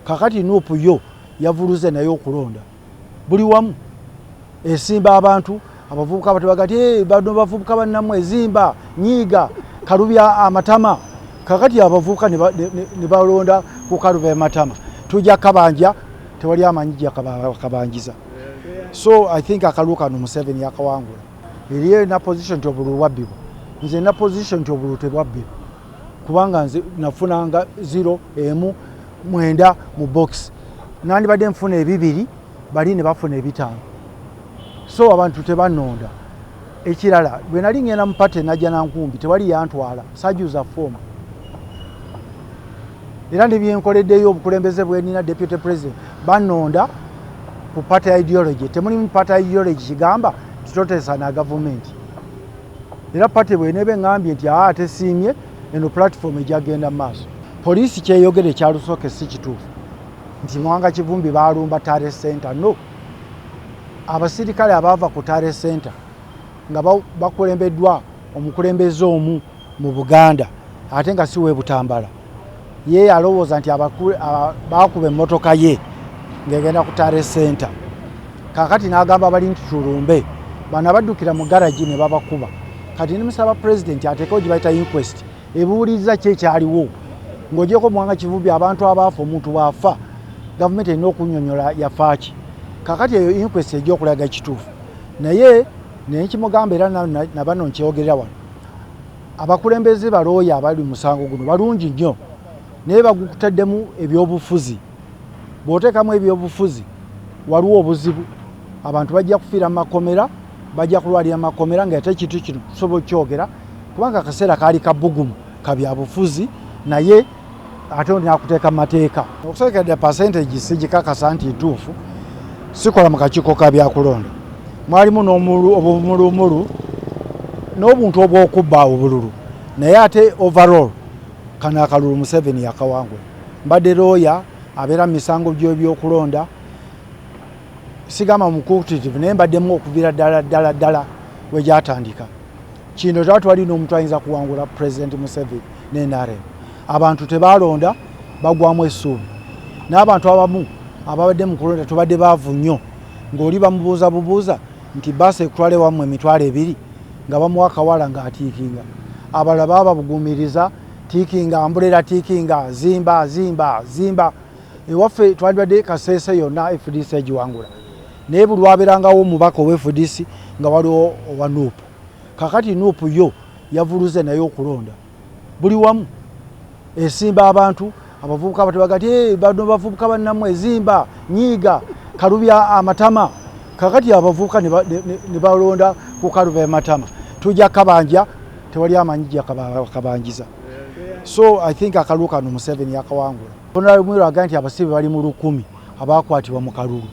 Kakati NUP yo yavuluze naye okulonda buli wamu, esimba abantu abavubuka batebaga ti, "Eh, bano bavubuka bannammwe, ezimba nyiiga kalubya amatama." Kakati abavubuka ne balonda ku kalubya amatama. Tujja kabanja, tewali amanyi gya kabanjiza. So I think akalulu kano Museveni yakawangula. Eriyo na position nti obululu bwabbibwa. Nze na position nti obululu tebwabbibwa, kubanga nze nafunanga 0 1 9 mu box, nandibadde nfuna ebibiri, bali ne bafuna ebitaano. So abantu tebanonda. Ekirala, bwe nali ngenda mu party najja nankumbi, tewali yantwala, sajuza foomu. Era nebyenkoleddeyo, obukulembeze bwenina, deputy president, banonda ku party ideology. Temulimu party ideology kigamba titoteesa na gavumenti. Era party bweneeba eŋŋambye nti aa tesiimye eno platform, ejagenda mu maaso. Poliisi kyeyogere ekyalusooke si kituufu nti Mwanga Kivumbi balumba tally center. No, abasirikale abaava ku tally center nga bakulembeddwa omukulembeze omu mu Buganda, ate nga si Webutambala, ye alowooza nti bakuba emmotoka ye ng'egenda ku tally center. Kakati n'agamba bali nti tulumbe bano abaddukira mu garagi ne babakuba. Kati nimusaba pulezidenti ateekewo gye bayita inquest, ebuuliriza ki ekyaliwo. Ng'ogyeko Muwanga Kivumbi, abantu abaafa, omuntu bw'afa gavumenti erina okunyonyola yafaaki. Kakati eyo inquest ejja okulaga ekituufu. Naye nenkimugamba era nabano nkyogerera wano, abakulembeze balooya abali musango guno balungi nnyo, naye bagukutaddemu ebyobufuzi. Bw'oteekamu ebyobufuzi waliwo obuzibu, abantu bajja kufiira mu makomera, bajja kulwalira mu makomera, nga ate ekintu kino tusobola okukyogera kubanga akaseera kaali kabugumu ka byabufuzi. Naye ate nakuteeka mu mateeka. Okusookera, percentage sigikakasa nti ntuufu, sikola mu kakiiko ka byakulonda. Mwalimu n'obumulumulu n'obuntu obw'okubba obululu, naye ate overall kano akalulu Museveni yakawangula. Mbadde looya abeera mu misango gy'ebyokulonda, sigamba mukuutirivu, naye mbaddemu okuviira ddala ddala ddala we gyatandika. Kino twali twalina omuntu ayinza kuwangula President Museveni ne NRM. Abantu tebalonda, bagwamu essuubi, n'abantu abamu ababadde mu kulonda tubadde baavu nnyo, ng'oli bamubuuza bubuuza nti baasi ekutwala ewammwe 20,000, nga bamuwa akawala ng'atiikinga. Abalala baba babugumiriza tiikinga mbulera, tiikinga zimba zimba zimba. Ewaffe twandibadde Kaseese yonna FDC egiwangula, naye buli lwabeerangawo omubaka owa FDC nga waliwo owa NUP. Kakati NUP yo yavuluze naye okulonda buli wamu, esimba abantu abavubuka batebaga ti, "Eh, bano bavubuka bannammwe, ezimba nyiiga kalubya amatama." Kakati abavubuka ne balonda ku kalubya amatama. Tujja kabanja, tewali amanyi gya kabanjiza. So I think akalulu kano Museveni yakawangula. Honorable Mwiru agambye nti abasibe bali mu 1000 abakwatibwa mu kalulu.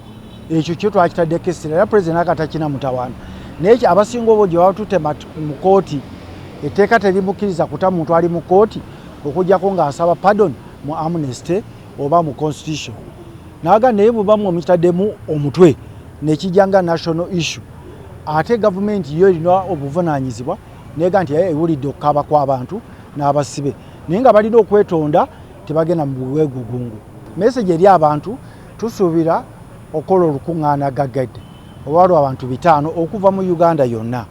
Ekyo kyo twakitaddeko essira, era pulezidenti akatakina mutawaana. Naye abasinga obungi babatutte mu kooti. Etteeka terimukkiriza kuta muntu ali mu kooti okuggyako ng'asaba pardon mu amnesty oba mu constitution. Naga naye bwe mukitaddemu omutwe nekijja nga national issue, ate gavumenti yo erina obuvunaanyizibwa nega nti ewulidde okukaaba kw'abantu n'abasibe, naye nga balina okwetonda, tebagenda mu bwegugungu. Message eri abantu, tusuubira okukola olukuŋŋaana gaggedde oba lwa bantu 500 okuva mu Uganda yonna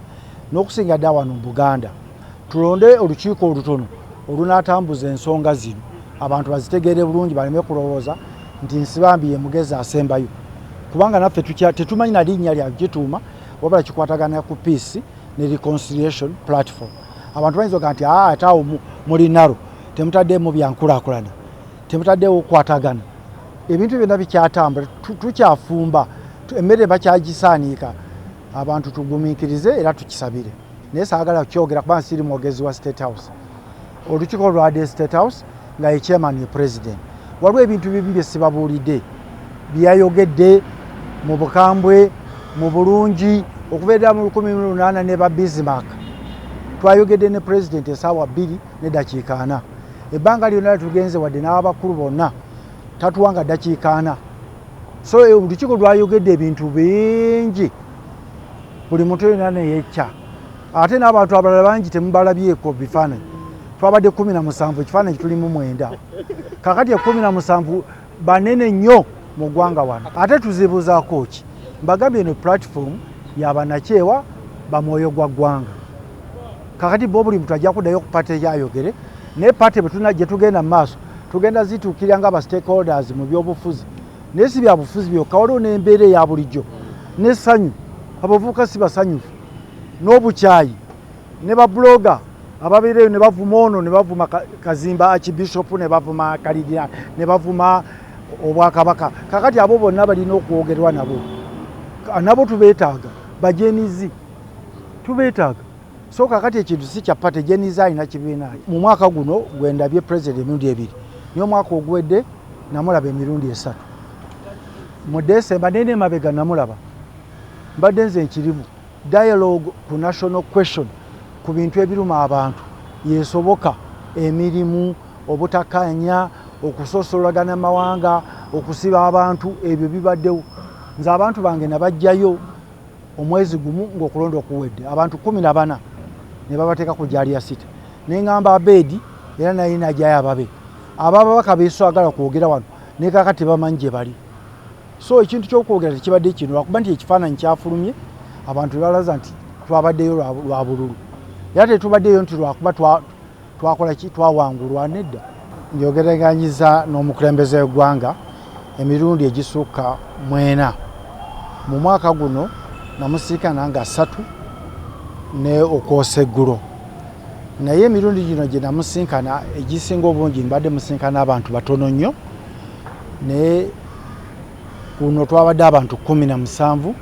n'okusinga ddala wano mu Buganda. Tulonde olukiiko olutono olunaatambuza ensonga zino, abantu bazitegeere bulungi, baleme kulowooza nti Nsibambi ye mugezi asembayo, kubanga naffe tetumanyi na linnya lya gituuma, wabula kikwatagana ku peace ne reconciliation platform. Abantu bayinza oga nti aa ate awo muli naro, temutaddeemu byankulaakulana, temutaddeewo okukwatagana. Ebintu byonna bikyatambula, tukyafumba emmere, bakyagisaaniika. Abantu tugumiikirize era tukisabire. Naye saagala kukyogera kubanga siri mwogezi wa State House. Olukiiko lwadde State House nga ye chairman ye president. Waliwo ebintu bibi bye sibabuulidde byeyayogedde mu bukambwe mu bulungi okubeerera mu 1800 ne ba Bismarck. Twayogedde ne president esaawa 2 neddakiika 40. Ebbanga lyonna tugenze wadde n'abakulu bonna tatuwanga ddakiika 40. So olukiiko lwayogedde ebintu bingi, buli muntu yonna neyecca, ate n'abantu abalala bangi temubalabyeko bifaananyi. Twabadde 17, ekifaananyi tulimu mwenda. Kakati 17. Banene nnyo mu ggwanga wano. Ate tuzibuuzaako ki? Mbagambye, eno platform yabanakyewa bamwoyo gwa ggwanga. Kakati bo buli muntu ajja kuddayo ku party eyayogere, naye party bwe gye tugenda mu maaso, tugenda zituukirira nga ba stakeholders mu byobufuzi. Naye si byabufuzi byokka, waliwo n'embeera eya bulijjo n'essanyu. Abavubuka si basanyufu n'obukyayi ne ba blogger ababeereyo ne bavuma ono, ne bavuma Kazimba Archbishop, ne bavuma Kalidina, ne bavuma obwakabaka. Kakati abo bonna balina okwogerwa nabo. Nabo tubeetaaga, ba Gen Z tubeetaaga. So kakati ekintu si kya party. Gen Z alina kibiina. Mu mwaka guno gwe ndabye president emirundi ebiri, naye omwaka oguwedde namulaba emirundi esatu. Mu Desemba nene emabega namulaba. Mbadde nze nkirimu dialogue ku national question, ku bintu ebiruma abantu yesoboka: emirimu, obutakanya, okusosolagana amawanga, okusiba abantu. Ebyo bibaddewo. Nze abantu bange nabajjayo omwezi gumu ng'okulonda okuwedde, abantu 14 ne babateeka ku Jalia City. Neŋŋamba Abeedi era naye najjayo ababe abababaka beswagala kwogera wano, naye kakati tebamanyi gye bali. So ekintu kyokwogera tekibadde kino, lwakuba nti ekifaananyi kyafulumye, abantu balaza nti twabaddeyo lwa bululu, era tetubaddeyo nti lwakuba twakola ki, twawangulwa. Nedda. Njogereganyiza n'omukulembeze w'eggwanga emirundi egisukka mwena mu mwaka guno. Namusiikana nga ssatu ne okwosa eggulo, naye emirundi gino gye namusinkana egisinga obungi mbadde musinkana abantu batono nnyo, naye kuno twabadde abantu 17,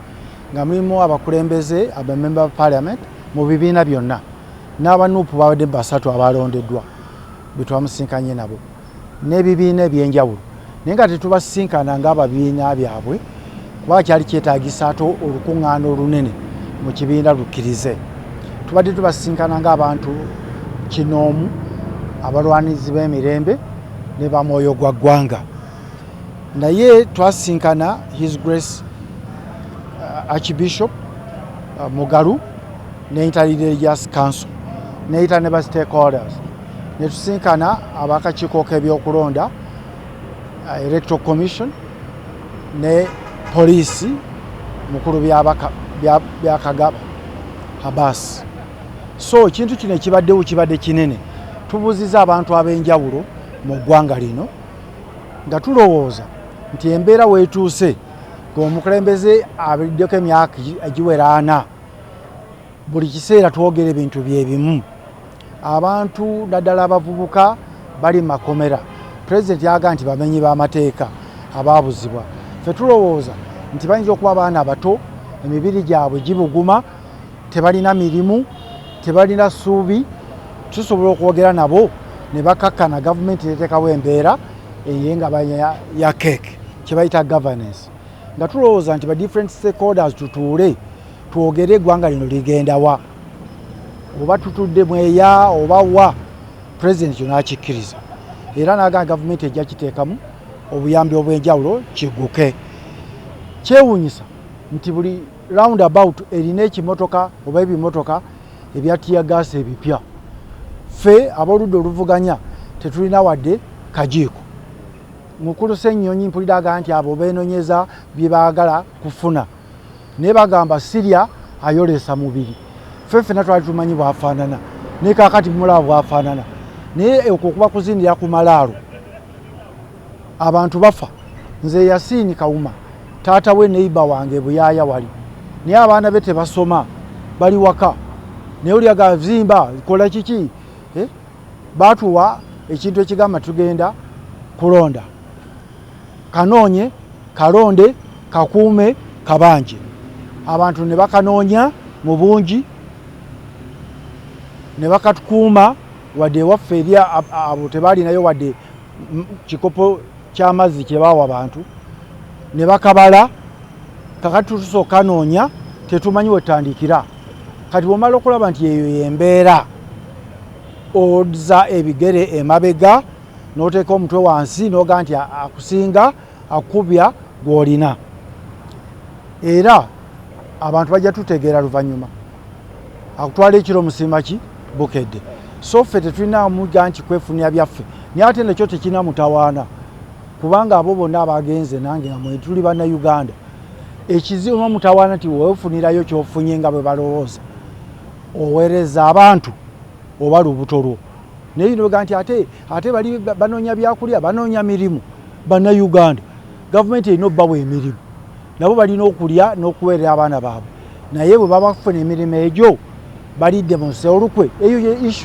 nga mulimu abakulembeze, abamemba ba parliament mu bibiina byonna, n'aba NUP babadde basatu abalondeddwa be twamusinkanye nabo, n'ebibiina ebyenjawulo, naye nga tetubasinkana ng'ababiina byabwe, kuba kyali kyetaagisa ate olukuŋŋaana olunene mu kibiina lukkirize. Tubadde tubasinkana ng'abantu kinoomu, abalwanizi b'emirembe ne bamwoyo gwa ggwanga. Naye twasinkana His Grace Archbishop Mugalu ne Interreligious Council, neyita ne ba stakeholders, netusinkana abakakiiko k'ebyokulonda, Electoral Commission, ne poliisi mukulu Byakagaba Habas. So ekintu kino ekibaddewo kibadde kinene. Tubuuziza abantu ab'enjawulo mu ggwanga lino, nga tulowooza nti embeera weetuuse ng'omukulembeze abiddeko emyaka egiwera 40, buli kiseera twogera ebintu byebimu. Abantu naddala abavubuka bali makomera. Pulezidenti yaga nti bamenyi b'amateeka abaabuzibwa. Ffe tulowooza nti bayinza okuba abaana abato, emibiri gyabwe gibuguma, tebalina mirimu, tebalina ssuubi. Tusobola okwogera nabo ne bakakkana, gavumenti neteekawo embeera ey'engabanya ya cake, kye bayita governance, nga tulowooza nti ba different stakeholders tutuule twogere eggwanga lino ligenda wa, oba tutudde mweya oba wa. Pulezidenti kyo n'akikkiriza era n'agamba gavumenti ejja kiteekamu obuyambi obw'enjawulo kigguke. Kyewuunyisa nti buli round about erina ekimotoka oba ebimotoka ebya tear gas ebipya. Ffe ab'oludda oluvuganya tetulina wadde kajiiko. Mukulu Ssennyonyi mpulira agamba nti abo beenonyeza bye baagala kufuna, naye bagamba sirya ayolesa mubiri. Ffe ffena twali tumanyi bwafaanana, naye kaakati mulaba bwafaanana. Naye okwo okuba kuzinira ku malaalo, abantu bafa. Nze Yasiini Kawuma, taata we neighbour wange Buyaaya wali, naye abaana be tebasoma, bali waka, naye oli agazimba kola kiki, eh? Baatuwa ekintu ekigamba tugenda kulonda, kanoonye, kalonde, kakuume, kabanje. Abantu ne bakanoonya mu bungi ne bakatukuuma. Wadde ewaffe eri abo tebalinayo wadde kikopo ky'amazzi kye baawa bantu, ne bakabala. Kakati tutusooka kanoonya, tetumanyi wetutandikira. Kati bwomala okulaba nti eyo yembeera, odza ebigere emabega n'oteeka omutwe wansi n'ogaa nti akusinga akubya gw'olina, era abantu bajja tutegeera luvannyuma. Akutwala ekiro musiima ki bukedde. So ffe tetulina muga nti kwefunira byaffe, naye ate nekyo tekirina mutawaana. Kubanga abo bonna abagenze nange nga mwe tuli Bannayuganda, ekizibu mutawaana nti weofunirayo kyofunye nga bwe balowooza oweereza abantu oba lubuto lwo. Naye bino bega nti ate bali banoonya byakulya, banoonya mirimu. Bannayuganda, gavumenti erina obbawa emirimu, nabo balina okulya n'okuweerera abaana baabwe. Naye bwe baba bafuna emirimu egyo, balidde mu nsi olukwe. Eyo ye issue.